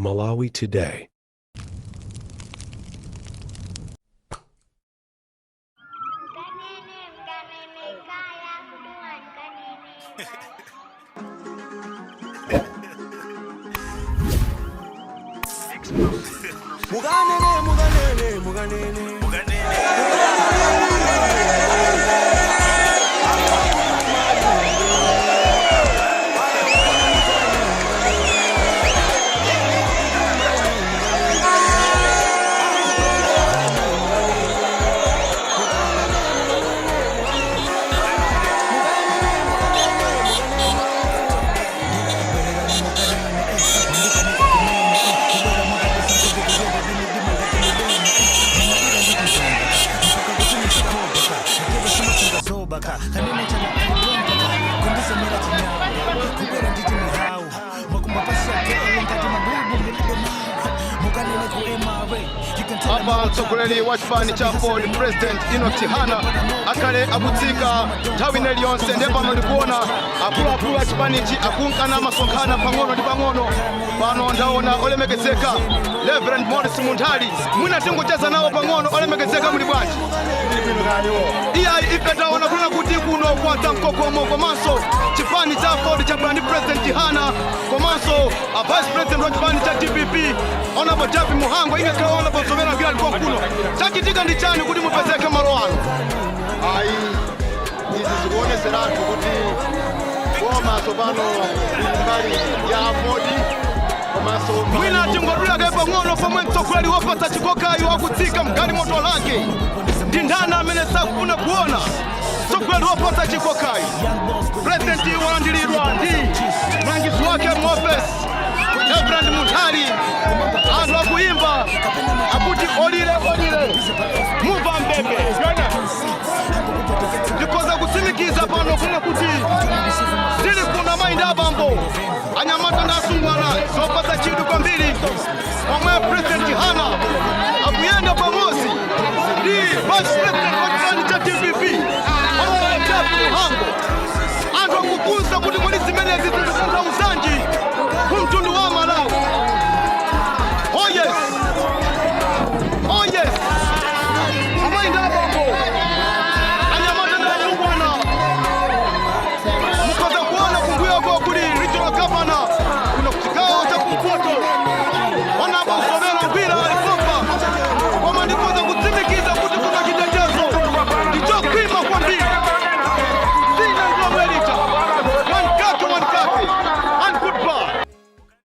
Malawi Today. Kanene, kanene, kaya kuduan, kanene. Mukanene, mukanene, mukanene. Kanene chala kundisemera chinyama kubwera nditi mihawu makumba pasiyakele ngati mabubu ndilibe mawu mukanene ku MRA. You can tell. Apa mtsogoleri wa chipani cha Ford, President Enoch Chihana, akhale akutsika nthawi ine iliyonse. Ndiye pano ndikuona akuluakulu a chipanichi akunkana masonkhana pang'ono ndi pang'ono. Pano ndaona olemekezeka Reverend Morris Munthali, mwina tingocheza nawo pang'ono. Olemekezeka, muli bwanji? Iyayi, ife taona kunena kuti kuno kwadza mkokomo, komanso chipani cha Ford chabwera ndi President Chihana komanso a Vice President wa chipani cha DPP, Honorable Jappie Mhango, ingakhala Honorable Zomera Ngwira konkuno. Chachitika ndi chani kuti mupezeke malo ano? Ayi, izi zikuoneseratu kuti boma tsopano lili mbali ya Ford komanso. Mwina tingodulake pang'ono pomwe mtsogoleri wopatsa chikokayo akutsika mgalimoto lake. Ndi ndani amene sakufuna kuona mtsogoleri wopatsa chikokayo? President walandiridwa ndi mlangizi wake muofesi, Reverend Munthali. Anthu akuyimba, akuti olile olile mumva mbebe. Ndikhoza kutsimikiza pano kunena kuti tili kuno, amayi ndi abambo, anyamata ndi asungwana, zopatsa chidwi kwambiri pomwe President Chihana.